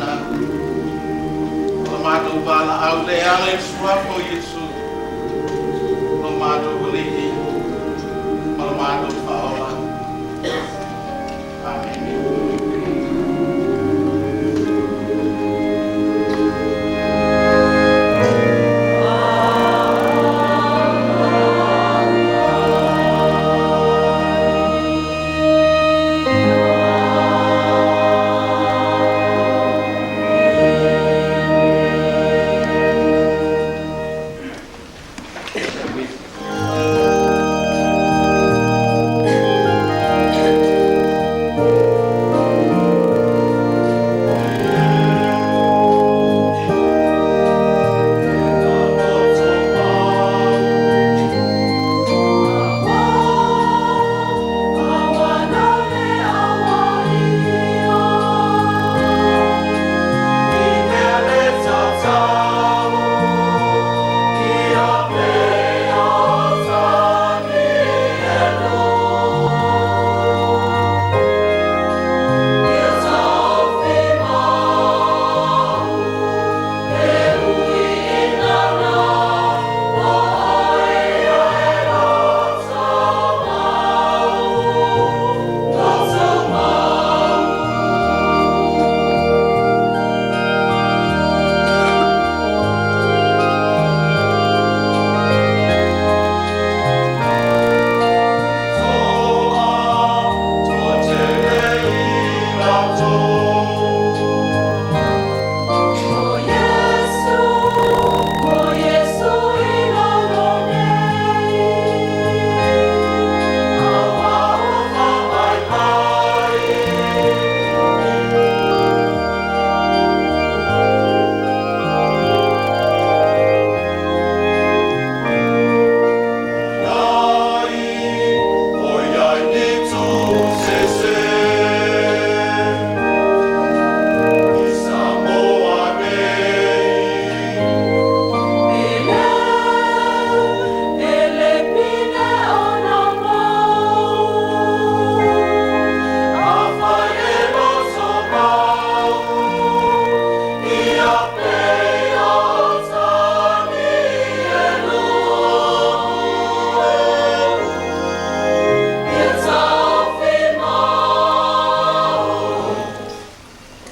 Hosanna. O le matou valaau lea e ala i le Suafa o Iesu, lo matou Alii ma lo matou Faaola. Amene.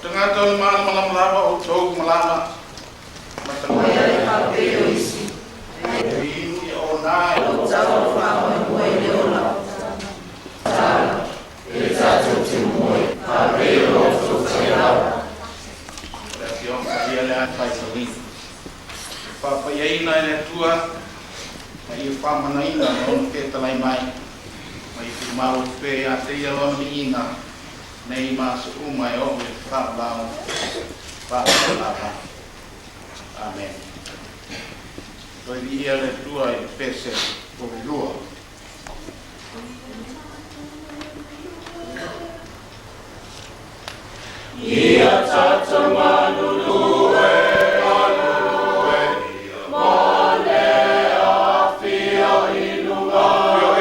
Tagata o le malamalama lava outou malama ma tagata inu ia ona le Afioga Paia le Faisali. Faapaiaina e le Atua ma ia faamanaina ma ona fetalai mai ma ia tuumau atu pea ia te ia lona viiga nei ma aso uma e oo i le faavavau faavavau. Amen. Toe viia le Atua i le pese 2. Ia tatou malulue, malulue, ma le afio i luga,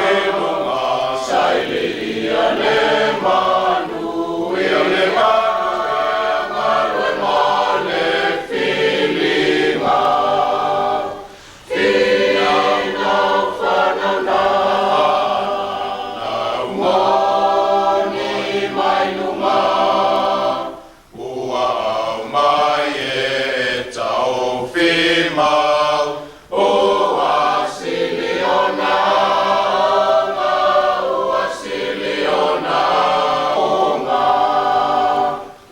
i luga, sailia le manuia, le manuia, galue ma le filiga. Finau fanau na moni mai luga, ua aumai e taufi mau, ua sili ona auga, ua sili ona auga,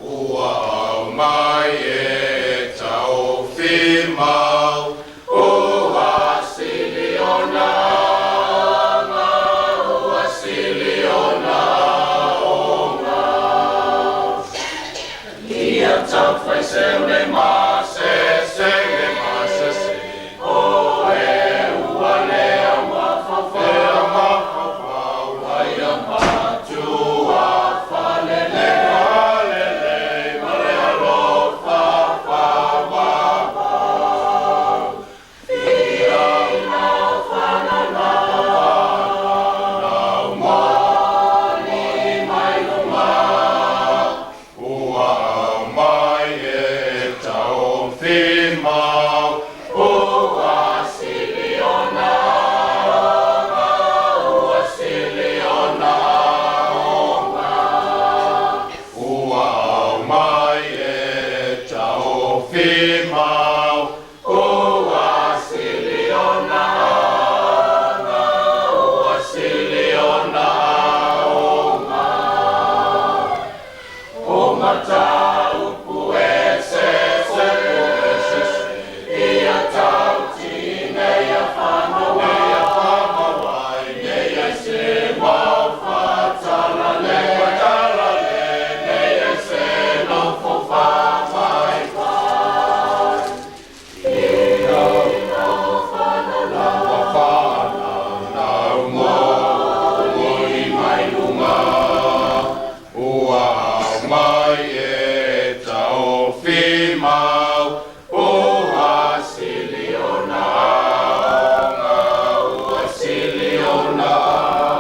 ua aumai e taufi mau, ua sili ona auga, ua sili ona auga. Ia taufaiseu le masese, le masese, o e ua lea mafaufau, mafaufau, ai matua falele, falele, ma le alofa faamama. taofi mau, ua sili ona aoga, ua sili ona aoga. Ua aumai e taofi mau, ua sili ona aoga, ua sili ona aoga. O mataupu eseese, ia tauti nei ia whamawai, nei ai se mau whatalale, nei ai se nofo whamai whai. Ia ua whanau mo muli mai luga, ua aumai e taofi mau, ua sili ona aoga, ua sili ona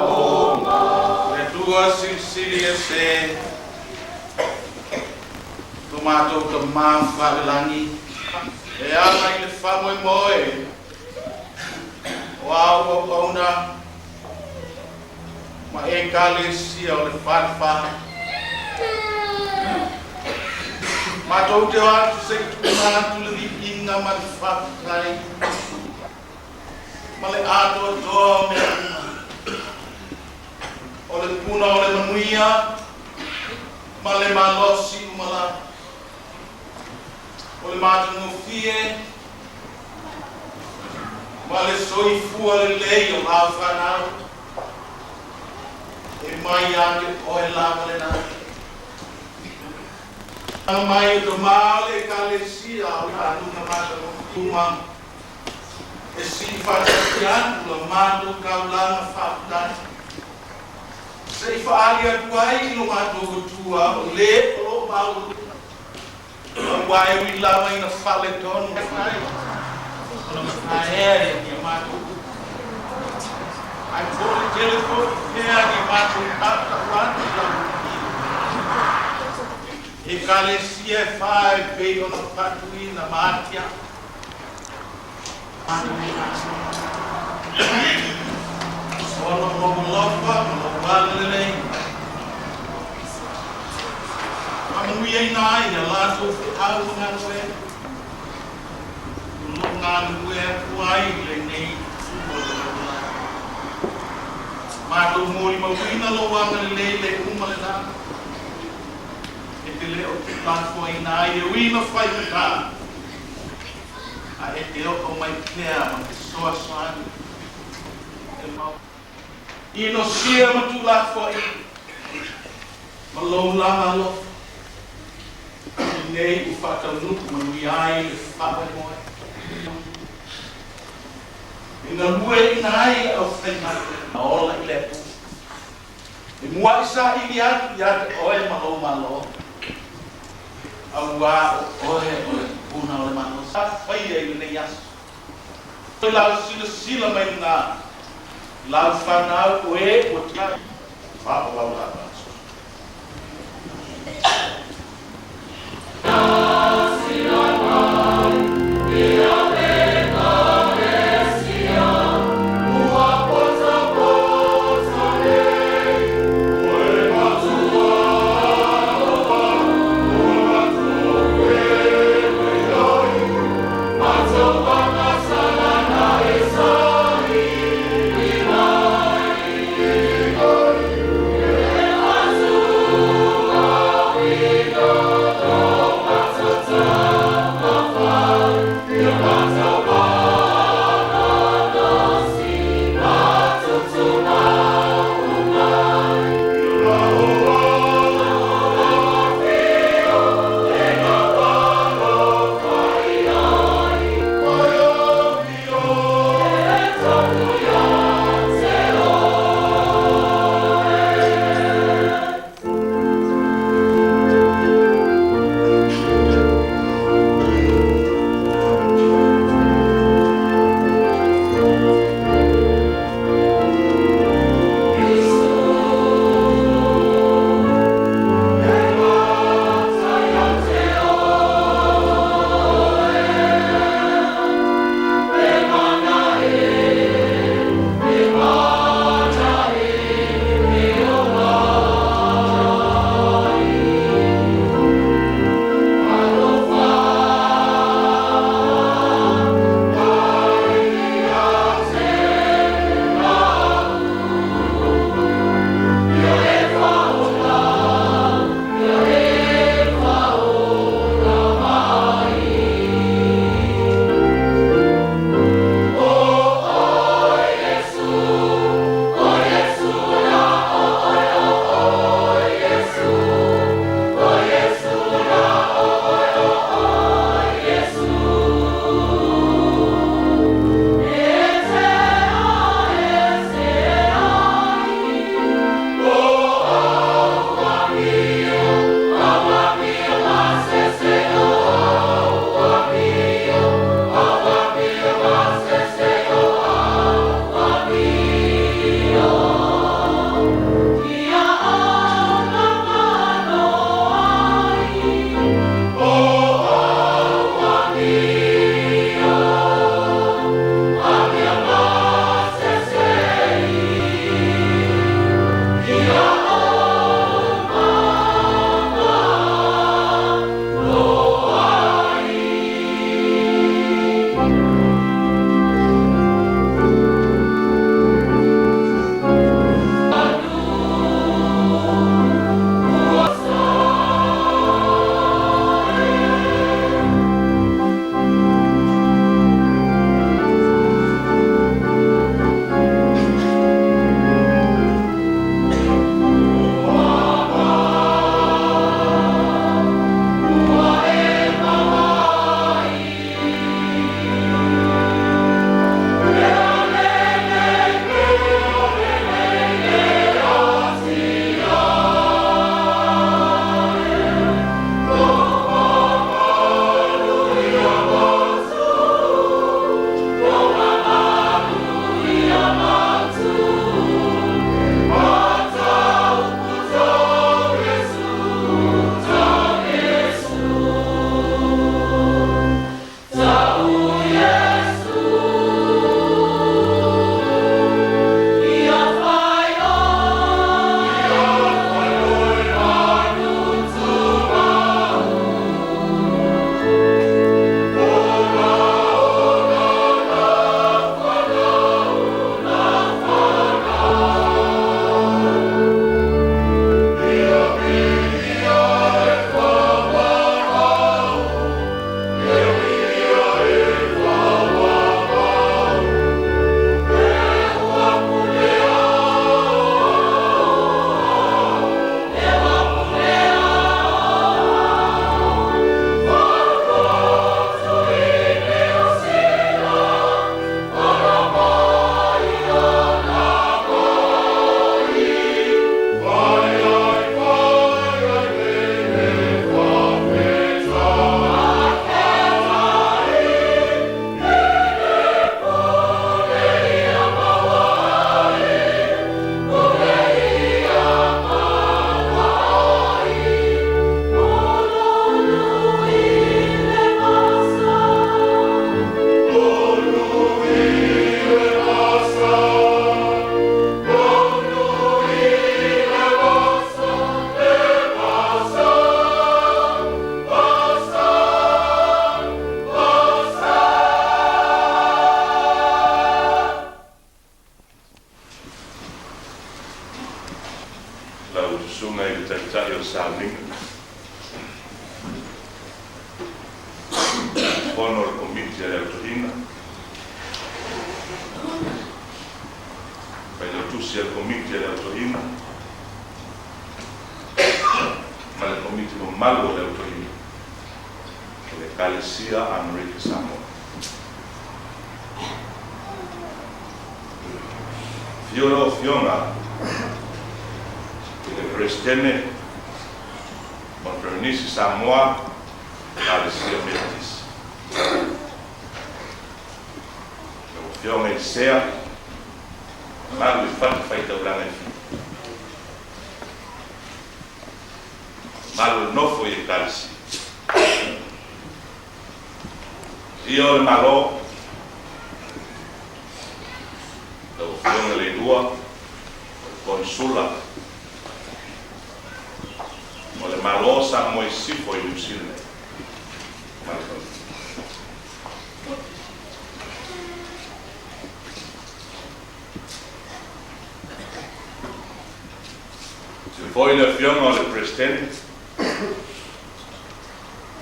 aoga. Le Atua silisili ese, to matou Tamā faalelagi, e ala i le faamoemoe o au auauna ma ekalesia o le Falefa. Matou te o atu se i tuuina atu le viiga ma le faafetai ma le atoatoa o mea uma. O le puna o le manuia ma le malosi uma lava. O le matagofie ma le soifua lelei o lau fanau. E mai ia te oe lava lena. Aga mai o tamā o le ekalesia o le aluga matagofie e sii faatasi atu la matou taulaga faafetai. Se i faaali atu ai i lo matou Atua o lē o loo maualuga. Auā e ui lava ina faaletonu ai ona mataea e ni matou upu. Ae po o le tele foi pea ni matou tautau atu i lau ekalesia e fa e pei ona faatuina ma atiae. Matou ona o lou alofa ma lou agalelei. Faamanuiaina ai a latou feau ma galuega. O loo galulue atu ai lenei itu o le lalolagi. Matou molimauina lou agalelei le uma lena. E te le o tuulafoaiina ai e ui ina faigatā. Ae e te oo mai pea ma te fesoasoani. E mau. Inosia ma tuulafoaiina. Ma lou lava alofa. Lenei ua faataunuu manuia ai le faamoemoe. E galueaiina ai le aufaigaluega ola i le Atua. E muai saili atu ia te oe ma lou Malo. Auā o oe o le puna o le Malo. Sa faia i lenei aso. I lau silasila mai luga, lau fanau o e ua tia faaauau lava. Ua potopoto nei, ua e matua alofa, ua matou ai, matou faasalala e saili mai. Fono o le Komiti a le Au Toeaina, Failautusi a le Komiti a le Au Toeaina, ma le Komiti mamalu o le Au Toeaina o le Ekalesia Amerika Samoa. Afio lau Afioga i le Peresetene o le Perenisi Samoa, Ekalesia Metotisi. Lau Afioga i le Sea, mamalu i fatafaitaulaga e fia. Mamalu o le nofo i Ekalesia. Ia o le Malo, lau Afioga Leilua, o le Konesula o le Malo o Samoa i Sisifo i Niu Sila nei. Ma le faletua. Sila foi le Afioga o le Peresetene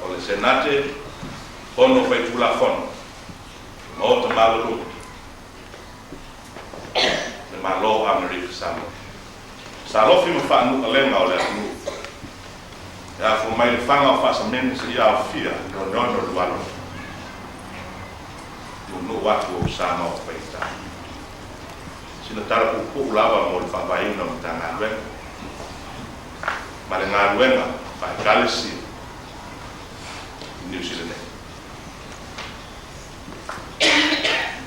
o le Senate, Fono Faitulafono, Maota Maualuga, le Malo o Amerika Samoa. Sa alofi ma faanuualega o le atunuu e afua mai le faga o Faasamene seia aofia le oneone o le Lualo, nuunuu atu o Samoa o faigata. Sina tala puupuu lava mo le faavaeina o Matagaluega ma le galuega faaekalesia i Niu Sila nei.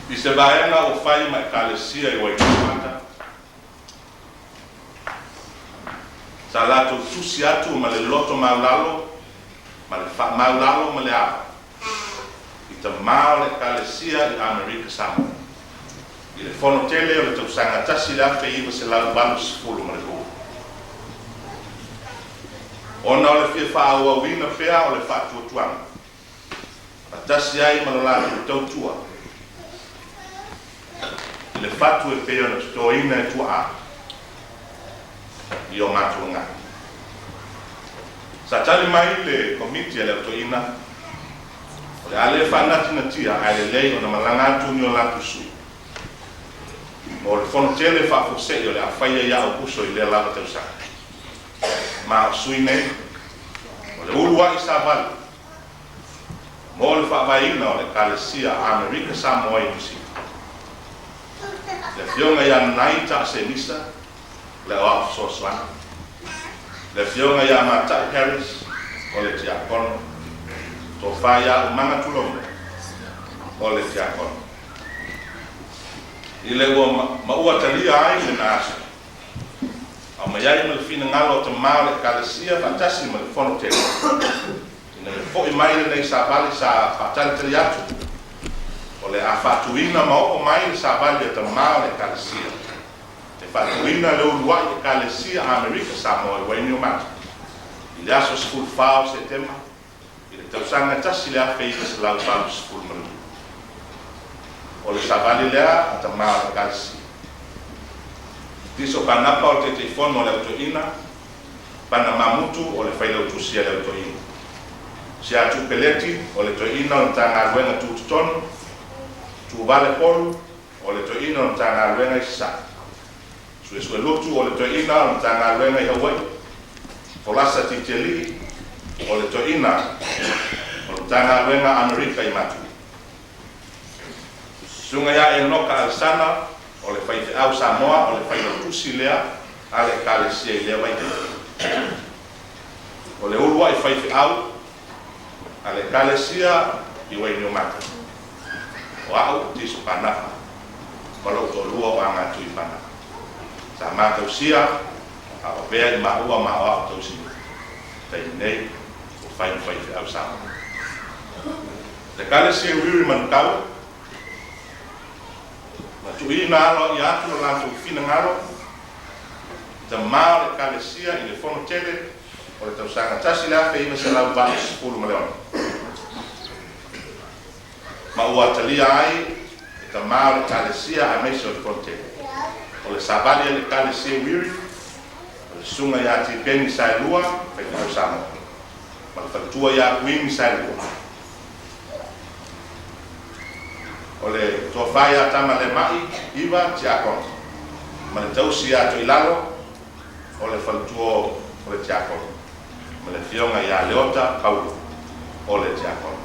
I se vaega ua fai ma Ekalesia i Waitematā, sa latou tusi atu ma le loto maulalo ma le faamaulalo ma le ava i tamā o le Ekalesia i Amerika Samoa i le fono tele o le tausaga 1982. Ona o le fia faaauauina pea o le faatuatuaga faatasi ai ma lo latou tautua i le fatu e pei ona totoina e tuaa i o matou agaga. Sa tali mai le Komiti a le Au Toeaina, o le a le faanatinatia ae lelei ona malaga atu ni o latou sui mo le fono tele faafuasei o le a faia ia Aukuso i lea lava tausaga. Ma o sui nei, o le uluai savali mo le faavaeina o le Ekalesia Amerika Samoa i Niu Sila. Le Afioga ia Nai Taasenisa, le Aoao Fesoasoani. Le Afioga ia Matai Harris, o le Tiakono. Tofa ia Umaga Tulomo, o le Tiakono. I le ua maua talia ai lena aso, aumai ai ma le finagalo o tamā o le Ekalesia faatasi ma le Fono Tele, ina ia fo'i mai lenei savali sa faatalitali atu, o le a faatuina ma oo mai le savali a tamā o le Ekalesia, e faatuina le uluai Ekalesia Amerika Samoa i Wainiomata i le aso 14 o Setema i le tausaga 1982. O le savali lea a tamā o le Ekalesia. Tiso Panapa o le Taitaifono o le Au Toeaina, Pana Mamutu o le Failautusi a le Au Toeaina, Siatu Peleti o le Toeaina o le Matagaluega Tutotonu, Tuvale Polu o le Toeaina o le Matagaluega i Sasae, Suesuelutu o le Toeaina o le Matagaluega i Hawaii, Folasa Titialii o le Toeaina o le Matagaluega Amerika i Matuia. Susuga ia Enoka Alesana o le faifeau Samoa o le failautusi lea a le Ekalesia i lea vaitaimi. O le uluai faifeau a le Ekalesia i Wainiomata, o a'u Tiso Panapa ma lou toalua o Agatui Panapa. Sa ma tausia a o avea i maua ma o a'u tausinuu. Taimi nei, ua fai ma faifeau Samoa. Le Ekalesia i Wiri Manukau, na tuuina aloaia atu lo latou finagalo i tamā o le Ekalesia i le fono tele o le tausaga 1986, ma ua talia ai e tamā o le Ekalesia aemaise o le fono tele. O le savali a le Ekalesia i Wiri, o le Susuga ia Tipeni Saelua, faifeau Samoa, ma le faletua ia Kuini Saelua. Tofa ia Tamalema'i Iva, Tiakono, ma le tausi ia Toilalo, o le faletua o le Tiakono, ma le Afioga ia Leota Paulo, o le Tiakono.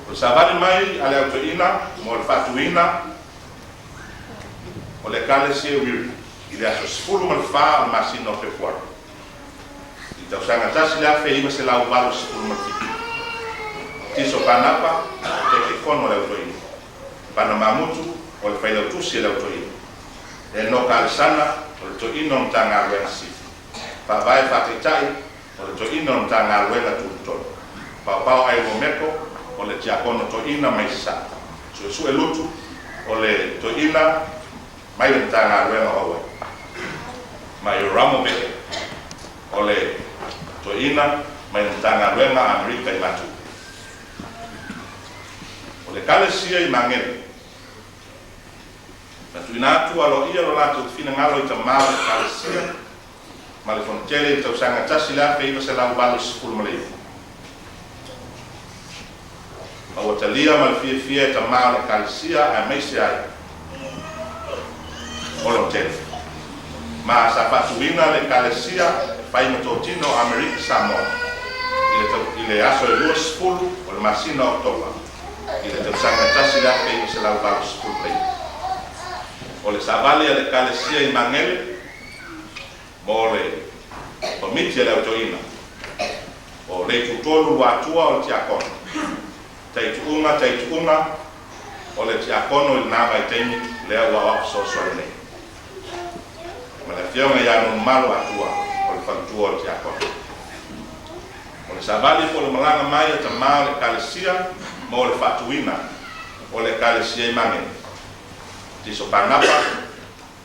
O le savali mai a le Au Toeaina mo le faatuina o le Ekalesia i Wiri i le aso 14 o le masina o Fepuari i le tausaga 1987. Tiso Panapa, Taitaifono a le Au Toeaina. Pana Mamutu, o le Failautusi a le Au Toeaina. Enoka Alesana, o le Toeaina o le Matagaluega Sili. Faavae Faataitai, o le Toeaina o le Matagaluega Tutotonu. Paopao Ailuomeko, o le Tiakono Toeaina mai Sasae. Suesue Lutu, o le Toeaina mai le Matagaluega o Auai. Ma Ioramo Vee, o le Toeaina mai le Matagaluega a Amerika i Matutu. O le Ekalesia i Magele, na tuuina atu aloaia lo latou finagalo i tamā o le Ekalesia ma le Fonotele i le tausaga 1989. Ma ua talia ma le fiafia e tamā o le Ekalesia aemaise ai o le Fonotele. Ma sa faatuina le Ekalesia e fai ma totino o Amerika Samoa i le aso e 20 o le masina o Oketopa i le tausaga 1989. O le savali a le Ekalesia i Magele mo le Komiti a le Au Toeaina, o Leitutolu Luatua o le Tiakono, Taituuga Taituuga o le Tiakono i lena vaitaimi lea ua aoao fesoasoani nei, ma le Afioga ia Nonumalo Atua o le faletua o le Tiakono. O le savali po o le malaga mai a tamā o le Ekalesia mo le faatuina o le Ekalesia i Magele, Tiso Panapa,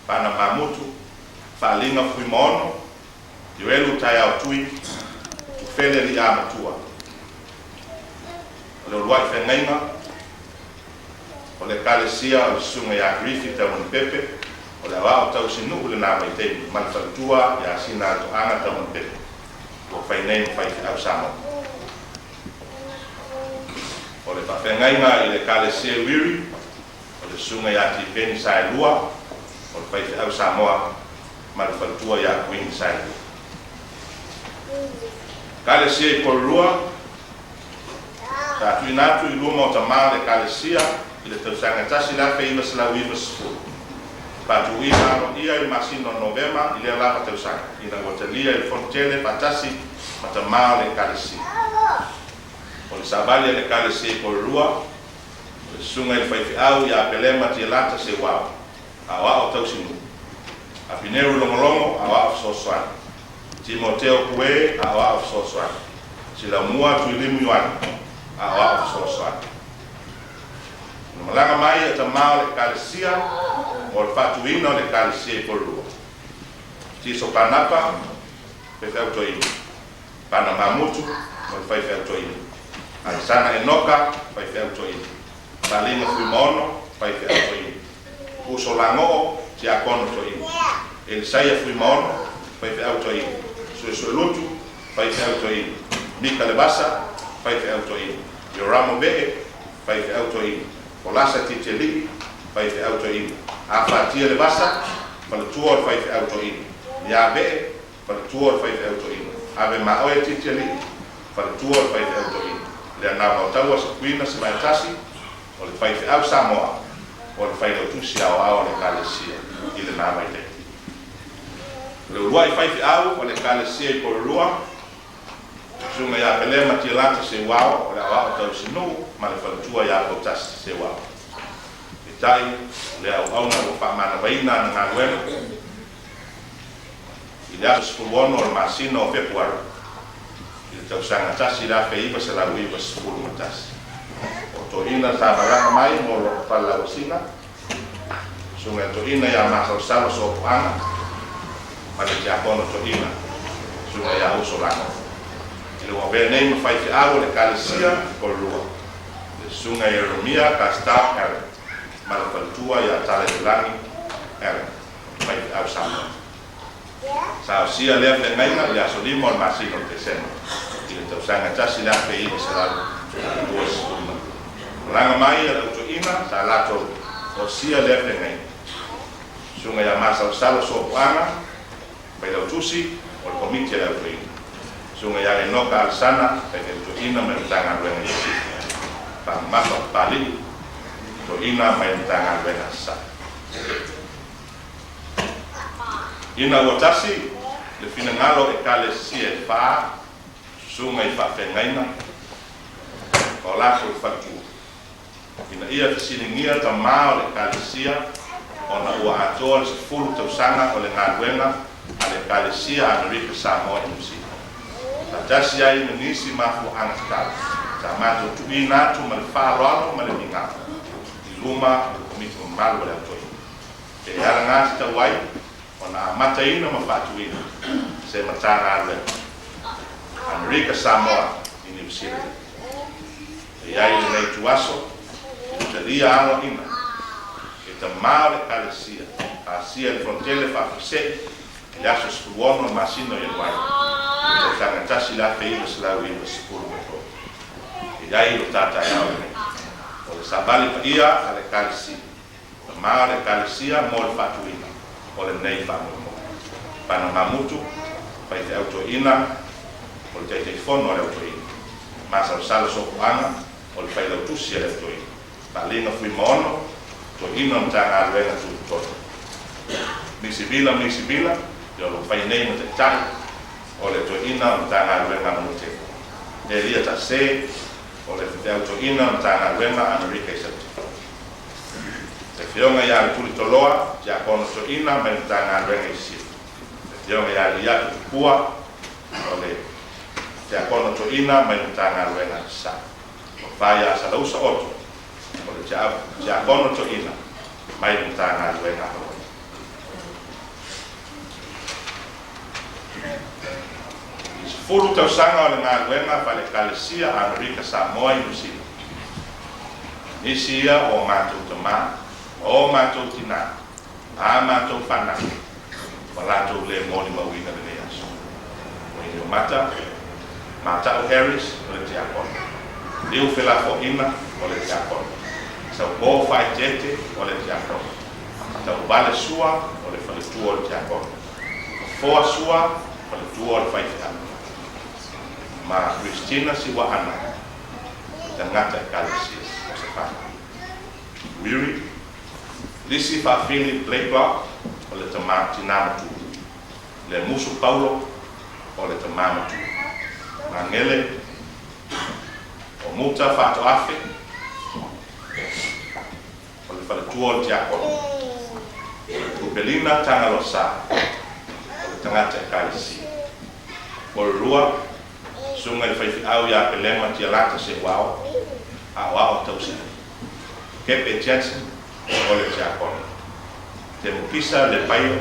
Pana Mamutu, Faaliga Fuimaono, Ioelu Taeao Tui, Tufele Li'amatua. O le uluai feagaiga o le Ekalesia o le Susuga ia Kerifi Taumanupepe, o le aoao tausinuu i lena vaitaimi ma le faletua ia Sina Toaga Taumanupepe, ua fai nei ma faifeau Samoa. O le faafeagaiga i le Ekalesia i Wiri, o le Susuga ia Tipeni Saelua, o le faifeau Samoa ma le faletua ia Kuini Saelua. Ekalesia i Porirua, sa tuuina atu i luma o tamā o le Ekalesia i le tausaga 1990. Faatuina aloaia i le masina o Novema i lea lava tausaga, ina ua talia i le Fonotele faatasi ma tamā o le Ekalesia. O le savali a le Ekalesia i Porirua, o le Susuga i le Faifeau ia Pelema Tialata Seuao, aoao tausinuu. Apineru Logologo, aoao fesoasoani. Timoteo Pue, aoao fesoasoani. Silamua Tuilimu Ioane, aoao fesoasoani. Na malaga mai a tamā o le Ekalesia mo le faatuina o le Ekalesia i Porirua. Tiso Panapa, faifeau toeaina. Pana Mamutu, o le faifeau toeaina. Alesana Enoka, faifeau toeaina. Faaliga Fuimaono, faifeau toeaina. Uso Lagoo, Tiakono toeaina. Elisaia Fuimaono, faifeau toeaina. Suesuelutu, faifeau toeaina. Mika Levasa, faifeau toeaina. Ioramo Vee, faifeau toeaina. Folasa Titeli'i, faifeau toeaina. Afatia Levasa, faletua o le faifeau toeaina. Ia Vee, faletua o le faifeau toeaina. Ave Maoe Titeli'i, faletua o le faifeau toeaina. Lea Vaotaua Sekuina Semaetasi, o le faifeau Samoa, o le failautusi aoao o le Ekalesia i lena vaitaimi. O le uluai faifeau o le Ekalesia i Porirua, Susuga ia Pelema Tialata Seuao, o le aoao tausinuu ma le faletua ia Pautasi Seuao. Peitai, o lea auauna ua faamanavaina ana galuega i le aso 16 o le masina o Fepuari i le tausaga 1991. O toeaina sa malaga mai mo le falelauasina, Susuga i le Toeaina ia Masalosalo Sopoaga ma le Tiakono Toeaina, Susuga ia Uso Lagoo. I le ua avea nei ma faifeau o le Ekalesia i Porirua, le Susuga ia Ieremia Gustave Allen ma le faletua ia Talaiulagi Allen, faifeau Samoa. Sa ausia lea feagaiga i le aso 5 o le masina o Tesema. i le tausaga 1922. Malaga mai a le Au Toeaina sa latou osia lea feagaiga. Susuga ia Masalosalo Sopuaga, Failautusi o le Komiti a le Au Toeaina. Susuga ia Enoka Alesana, Faifeau Toeaina mai le Matagaluega i Sisifo. Faamamafa Papalii, Toeaina mai le Matagaluega a Sasae. Ina ua tasi le finagalo o Ekalesia e fa, susuga i faafeagaiga ma o latou faletua, ina ia fesiligia tamā o le Ekalesia ona ua atoa le 10 tausaga o le galuega a le Ekalesia Amerika Samoa i Niu Sila, faatasi ai ma nisi mafuaaga tatau, sa matou tuuina atu ma le faaaloalo ma le migao i luma o le Komiti mamalu a le Au Toeaina, e alagatatau ai ona amataina ma faatuina se Matagaluega Amerika Samoa i Niu Sila. E i ai lenei ituaso i le talia aloaina e tamā o le Ekalesia pasia i le Fonotele Faafuasei i le aso 16 o le masina o Ianuari i le tausaga 1993. E i ai lo ta taeao lenei o le savali paia a le Ekalesia, tamā o le Ekalesia mo le faatuina o lenei faamoemoe. Pana Mamutu, faifeau toeaina, o le Taitaifono a le Au Toeaina. Masalosalo Sopuaga, o le Failautusi a le Au Toeaina. Faaliga Fuimaono, toeaina o le Matagaluega Tutotonu. Misi Vila Misi Vila, ia o lo o fai nei ma taitai o le toeaina o le Matagaluega a Manuatele. Elia Tase, o le faifeau toeaina o le Matagaluega a Amerika i Saute. Le Afioga ia Letulitoloa, Tiakono Toeaina mai le Matagaluega i Sisifo. Le Afioga ia Liatu Tupua, o le Tiakono Toeaina mai le Matagaluega a Sasae. O Fa ia Salausa Otto, o le Tiakono Toeaina mai le Matagaluega a Hawaii. I 10 tausaga o le galuega faale-Ekalesia a Amerika Samoa i Niu Sila. Nisi ia o o matou tamā ma o matou tinā ma a matou fanau ua latou le molimauina lenei aso. O Iniomata, Mata'u Harris o le tiakono, Liu Felafoaina o le tiakono, Saupō Faaeteete o le tiakono, Tauvale Sua o le faletua o le tiakono, Fofoa Sua, faletua o le faifeau, ma Christina Siuaana, o tagata Ekalesia o se fanau. Miri, Lisi Faafili Blakelock o le tamā tinā matua. Le Musu Paulo o le tamā matua. Magele o Muta Faatoafe o le faletua o le tiakono. Tupelina Tagaloa Sa o le tagata Ekalesia. Porirua, Susuga i le faifeau ia Pelema Tialata Seuao, Aoao Tausi Kepe Jensen o le tiakono. Temukisa Lepaio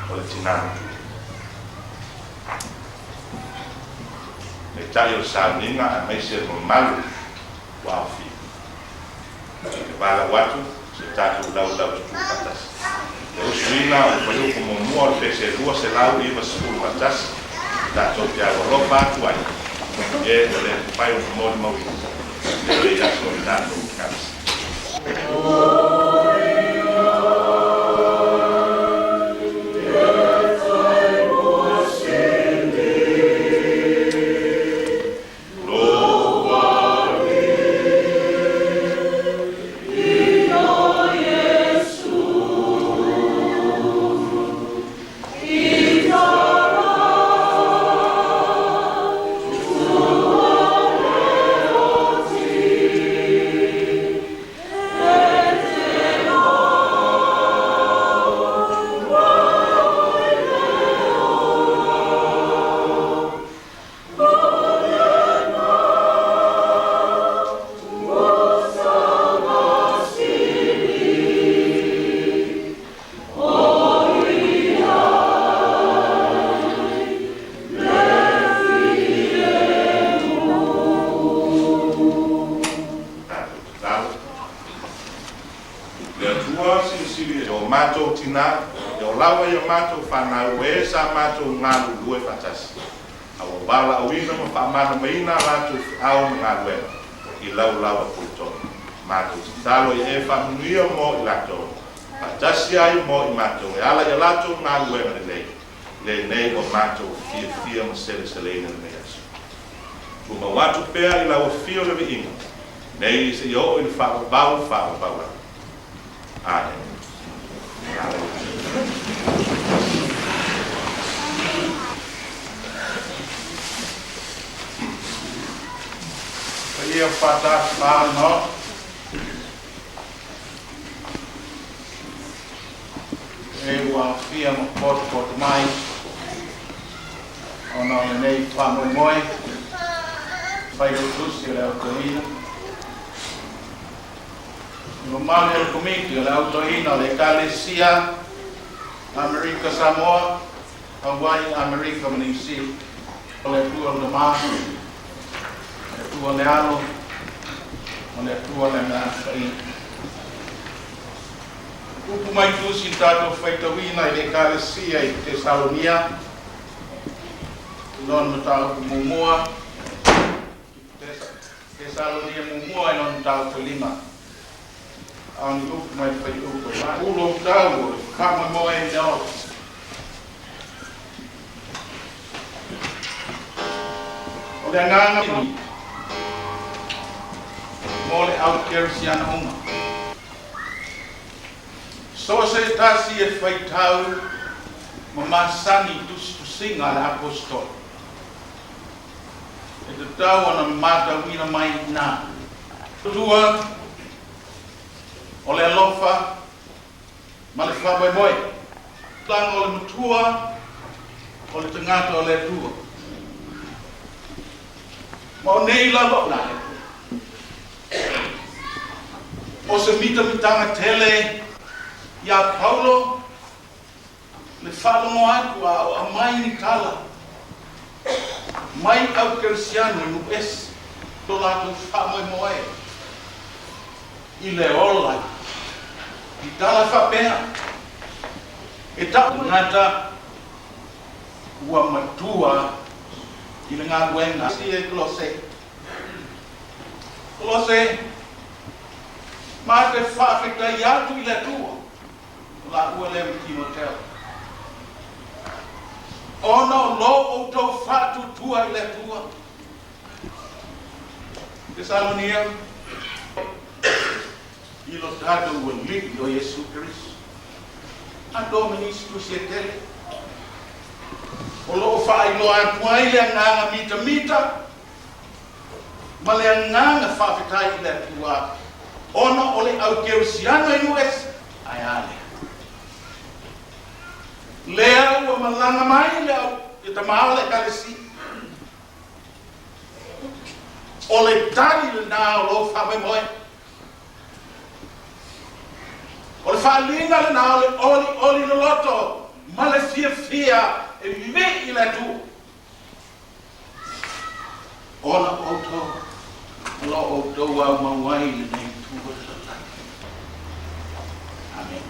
o le tinā matua. Peitai o le sauniga aemaise le mamalu ua aofia. Ou te valaau atu se tatou laulau tutū faatasi. Le usuina o le fuaiupu muamua o le pese 291 tatou te aualofa atu ai e ua le mafai ona molimauina lenei aso i tatou Ekalesia. Tatou tatalo. Le Atua Silisili e o matou tinā, e o laua i a matou fanau e sa matou galulue faatasi. valaauina ma faamalamaina a latou feau ma galuega i laulau a puletonu. Matou tatalo ia e faamanuia mo i latou, faatasi ai mo i matou e ala i a latou galuega lelei, lenei ua matou fiafia ma seleseleina i lenei aso. Tumau atu pea i lau afio le viiga, nei seia oo i le faavavau faavavau lava. Amene. Paia o Fa'atafā o le Maota, e ua aofia ma potopoto mai ona o lenei faamoemoe Failautusi o le Au Toeaina, le mamalu o le Komiti o le Au Toeaina o le Ekalesia Amerika Samoa, Hawaii, Amerika ma Niu Sila. O le Atua le Tama, o le Atua le Alo, o le Atua le Agaga Paia. Upu mai tusi na tatou faitauina i le Ekalesia i Tesalonia, i lona mataupu muamua, Tesalonia muamua i lona mataupu e lima, a o ni upu mai le fuaiupu e valu. Ulo tau o le faamoemoe i le ola. O le agaga mo le au kerisiano uma. So o se tasi e faitau ma masani i tusitusiga a le Aposetolo, e tatau ona matauina mai i ina. Tua o le alofa ma le faamoemoe. Tulaga o le matua o le tagata o le Atua. Ma o nei lava o le O se mitamitaga tele iā Paulo le faalogo atu a o aumai ni tala mai au Kerisiano i nuu ese lo latou faamoemoe i le ola i tala faapea e tau tagata ua matua i le galuega. Kolose Kolose ma te faafetai atu i le Atua o laua lea ma Timoteo, ona o lo outou faatuatua i le Atua. Tesalonia i lo tatou Alii o Iesu Keriso. Tatou ma nisi tusi e tele o lo o faailoa atu ai le agaga mitamita ma le agaga faafetai i le Atua ona o le au kerisiano i nuu ese. Ae a lea? Lea ua malaga mai le au le tama o le Ekalesia. O le tali lena o lou faamoemoe. O le faaaliga lena o le olioli loloto ma le fiafia e vivii i le Atua. Ona o outou, o lo o outou aumau ai lenei itu o le lalolagi. Amene.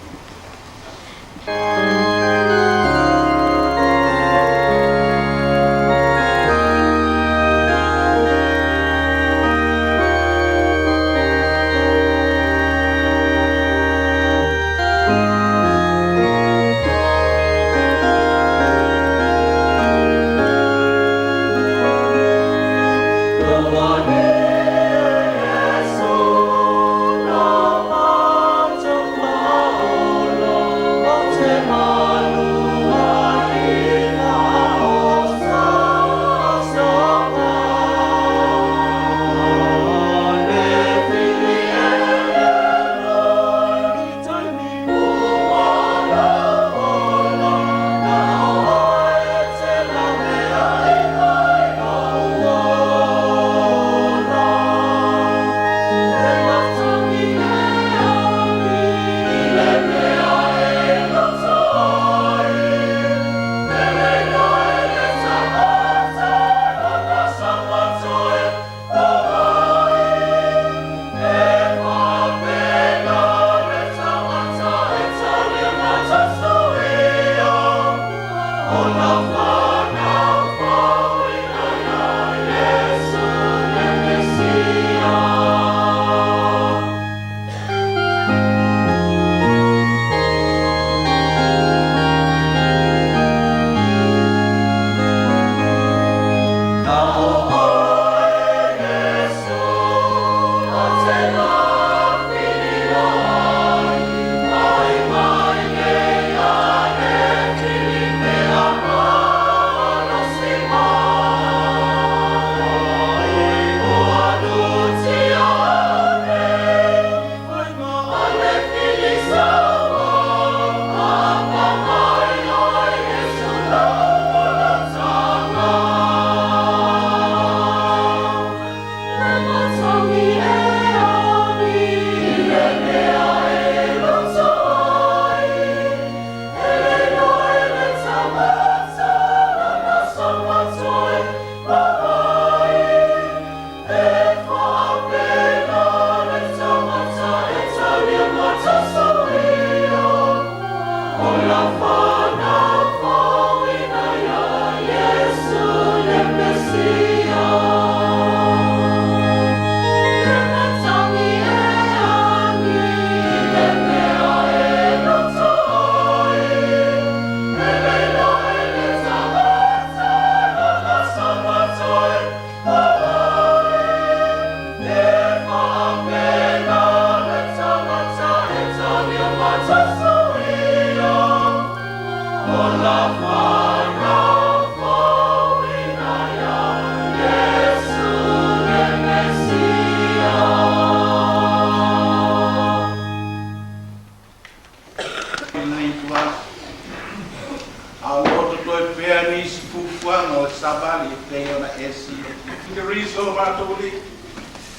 Keriso lo matou Alii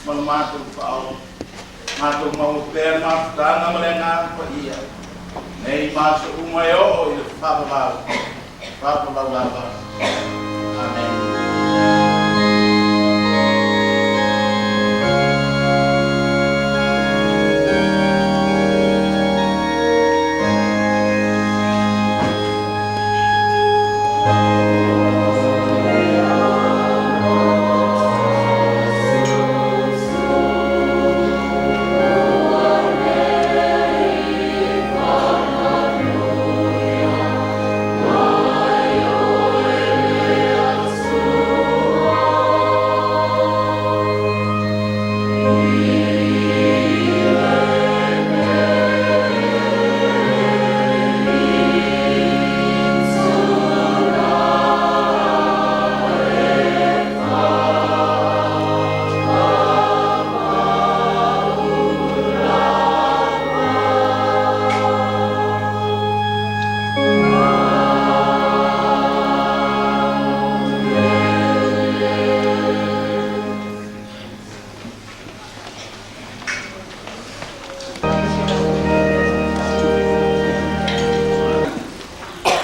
ma lo matou Faaola, matou maua pea le mafutaga ma le Agaga Paia, nei ma aso uma e oo i le faavavau, faavavau lava. Amene.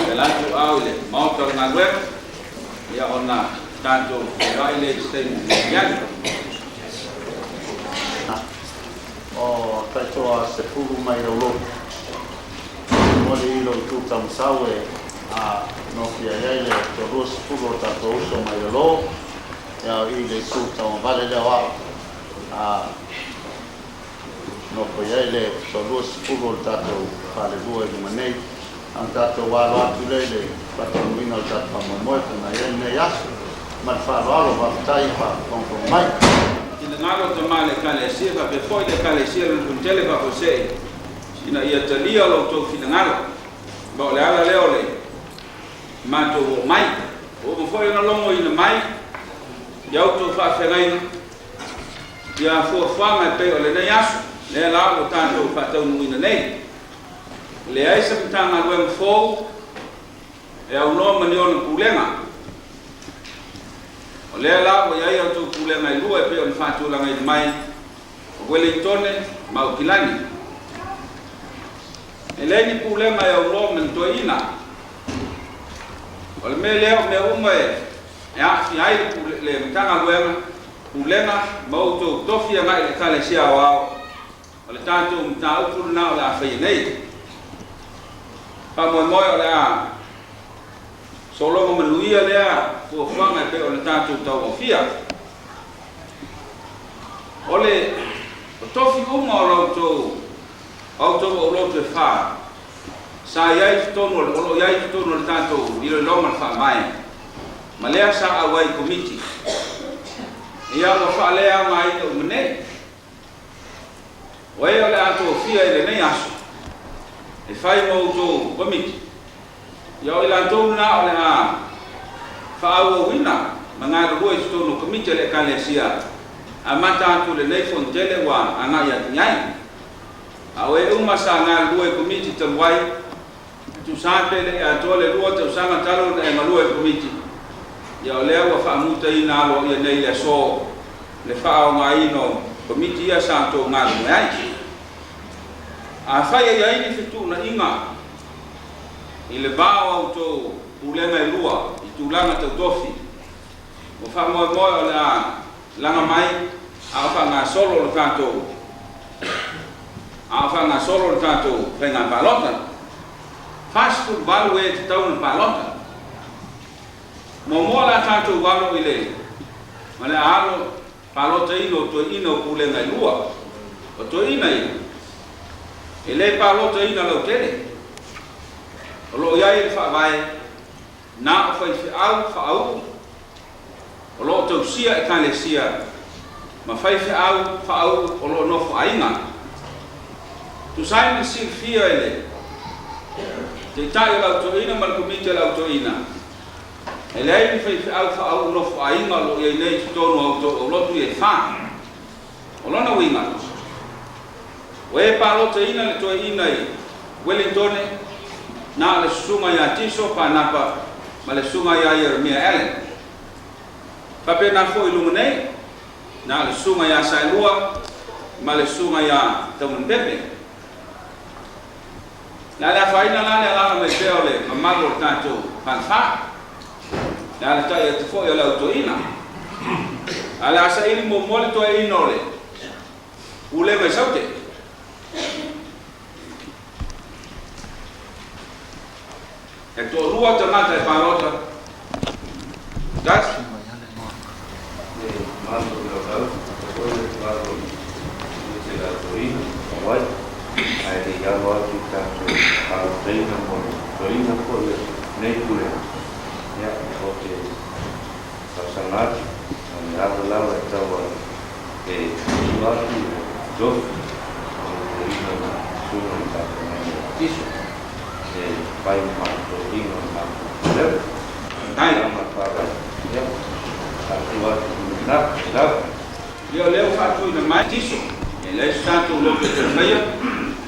Le latou ao i le Maota o le Galuega, ia ona tatou feiloai lea i se taimi mulimuliai. O taitoa 10 mai lau Momoli i lou itu taumasau e nofia ai le 20 o tatou uso mai lalo, ia o i le itu taumavale lea o au. Nofo i ai le 20 o le tatou falelua i luma nei. Ona tatou alo atu lea i le faataunuuina o le tatou faamoemoe pei ona i ai lenei aso. Ma le faaaloalo, faafetai faafogafoga mai. Finagalo o tama le Ekalesia faapea foi le Ekalesia o le Fonotele Faafuasei ina ia talia lo outou finagalo, ma o le ala lea o le matou oo mai. Ua uma foi ona logoina mai ia outou faafeagaiga ia fuafuaga e pei o lenei aso, lea la ua tatou faataunuuina nei. E leai se Matagaluega fou e aunoa ma ni ona pulega. O lea la ua i ai a outou pulega e lua e pei ona faatulagaina mai, o Uelintone ma Aukilani. E leai ni pulega e aunoa ma ni toeaiina. O le mea lea o mea uma e aafia ai le Matagaluega, pulega ma outou tofi agai i le Ekalesia Aoao, O le tatou mataupu lena o le a faia nei. Faamoemoe o le a sologa manuia lea fuafuaga e pei ona tatou tauaofia. O le tofi uma o la outou outou aulotu e fa sa i ai i totonu o le, o lo o i ai i totonu o le tatou iloiloga o le Faavae, ma lea sa auai i Komiti. Ia ua faaleaogaina uma nei. O e o le a tofia i lenei aso e fai mo outou komiti, ia o i latou lena o le a faaauauina ma galulue i totonu o komiti a le Ekalesia amata atu i lenei fonotele ua agai atu i ai. A o e uma sa galulue i komiti talu ai, e tusa ai pe le i atoa le 2 tausaga talu ona e galue i le komiti, ia o lea ua faamutaina aloaia nei le aso le faaaogaina o komiti ia sa outou galulue ai. Afai e i ai ni fetuunaiga i le va o a outou pulega e lua i tulaga tau tofi, ua faamoemoe o le a laga mai a o faagasolo le tatou a o faagasolo le tatou faiga palota. 48 e tatau ona palota. Muamua o le a tatou alo i le ma le a alo palotaina o toeaiina o pulega e lua. O toeaiina ia, e le palotaina lautele. O lo o i ai le faavae na o faifeau faauu o lo o tausia Ekalesia ma faifeau faauu o lo o nofo aiga. Tusa ai ma le silafia e le Taitai o le Au Toeaina ma le Komiti a le Au Toeaina, e leai ni faifeau faauu nofo aiga o lo o i ai nei i totonu o a outou aulotu ia e fa. O lona uiga, ua e palotaina le toeaina i Welintone, na o le susuga ia Tiso Panapa ma le susuga ia Ieremia Allen. Faapena fo'i luga nei, na o le susuga ia Saelua ma le susuga ia Taumanupepe. O le a le afaina la le alaala mai pea o le mamalu o le tatou falefa, le alatai atu foi o le au toeaina. Ae o le a saili muamua le toeaina o le Pulega i Saute. E toalua tagata e palota. Tasi. Le mamalu o le laulau, faapea foi le mamalu o le Komiti o le Autoina, Hawaii, ae le i alo atu i tatou palotaina mo le toeaina foi o lenei Pulega, ia, ou te talosaga atu, o le ala lava e tau ai e tuuina atu le tofi o le toeaina na susuga i tatou nai o Tiso. E fai ma tofiga o le matou Pulega. Ai. Ma le faaaloalo. Ia, faatu atu i lena, lau. Ia o lea ua faatuina mai Tiso, e leai se tatou loto e toe faia,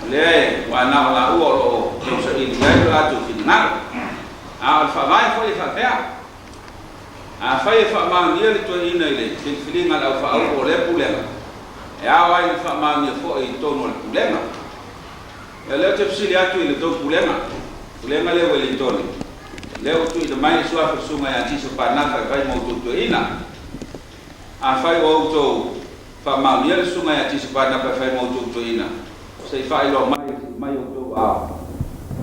o lea e ua na o laua o lo o tausaili i ai lo latou finagalo. A o le faavae foi e faapea, afai e faamaonia le toeaina i le filifiliga a le aufaauu o lea Pulega, e ao ai ona faamaonia foi i totonu o le Pulega. Ia lea ou te fesili atu i le tou pulega, pulega lea Uelintone, lea ua tuuina mai le suafa susuga ia Tiso Panafa e fai ma outou toeaina. Afai ua outou faamaonia le susuga ia Tiso Panafa e fai ma outou toeaina, se i faailoa mai e sii mai outou ao.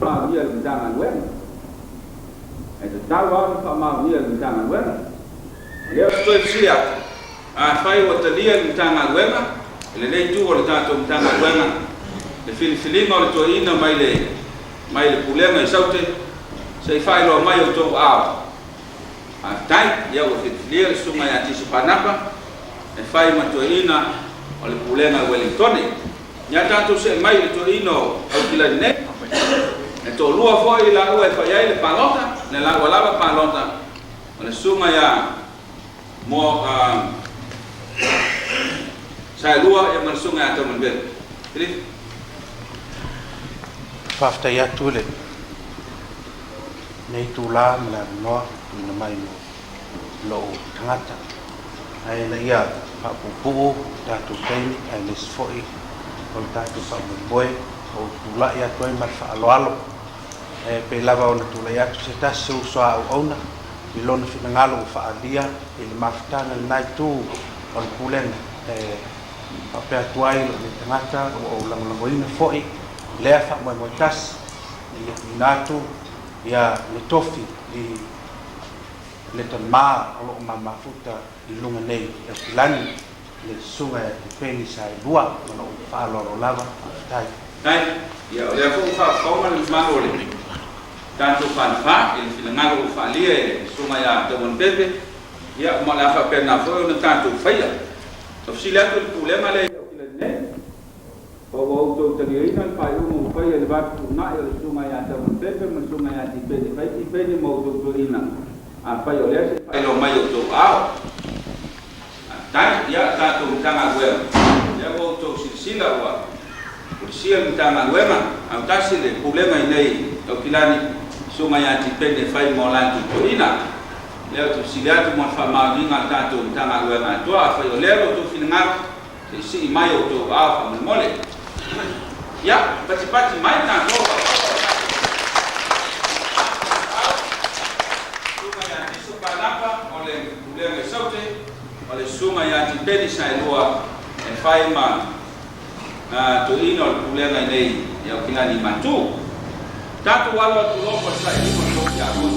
Faamaonia e le Matagaluega. E tatau lava ona faamaonia e le Matagaluega. O lea ou te toe fesili atu, afai ua talia e le Matagaluega, e lenei itu o le tatou Matagaluega, le filifiliga o le toeaina mai le mai le Pulega i Saute, se i faailoa mai outou aao. Faafetai, ia ua filifilia le Susuga ia Tiso Panapa e fai ma toeaina o le Pulega i Uelintone. Ia tatou see mai i le toeaina o Aukilani nei. E toalua foi laua e fai ai le palota, le laua lava palota o le Susuga ia Mo Saelua ia ma le Susuga ia Taumanupepe. Filipe. Faafetai atu i lenei itula ma le avanoa tuuina mai mo lou tagata. Ae ina ia faapuupuu le tatou taimi aemaise foi o le tatou faamoemoe ua ou tulai atu ai ma le faaaloalo. E pei lava ona tulai atu se tasi o uso a auauna i lona finagalo ua faaalia i le mafutaga i lena itu o le Pulega e faapea atu ai lou nei tagata ua ou lagolagoina foi lea faamoemoe tasi ina ia tuuina atu ia le tofi i le tama o lo o mamafuta i luga nei i Aukilani, le Susuga ia Tipeni Saelua ma lou faaaloalo lava. Faafetai. Faafetai. Ia, o lea foi ua faafofoga le mamalu o le tatou Falefa i le finagalo ua faaalia e le Susuga ia Taumanupepe, ia, ma o le a faapena foi ona tatou faia. Ua fesili atu i le Pulega lea i Aukilani nei, Po ua outou taliaina le faaiuga ua faia i le vafetuunai o le susuga ia Taumanupepe ma le susuga ia Tipeni, fai Tipeni ma outou toeaina, afai o lea se i faailoa mai i outou aao. Faafetai. Ia, tatou Matagaluega, lea ua outou silasila ua ulisia le Matagaluega, autasi le Pulega i nei Aukilani, susuga ia Tipeni e fai mo latou toeaina. Lea ou te fesili atu mo le faamaoniga a le tatou Matagaluega atoa, afai o lea lo outou finagalo, Se i sii mai outou ao faamolemole. Ia, patipati mai tatou Susuga ia Tiso Panapa o le Pulega i Saute, o le Susuga ia Tipeni Saelua e fai ma toeaina o le Pulega i nei i Aukilani i Matu. Tatou alo atu loa mo le sailiga o le tofi agoa.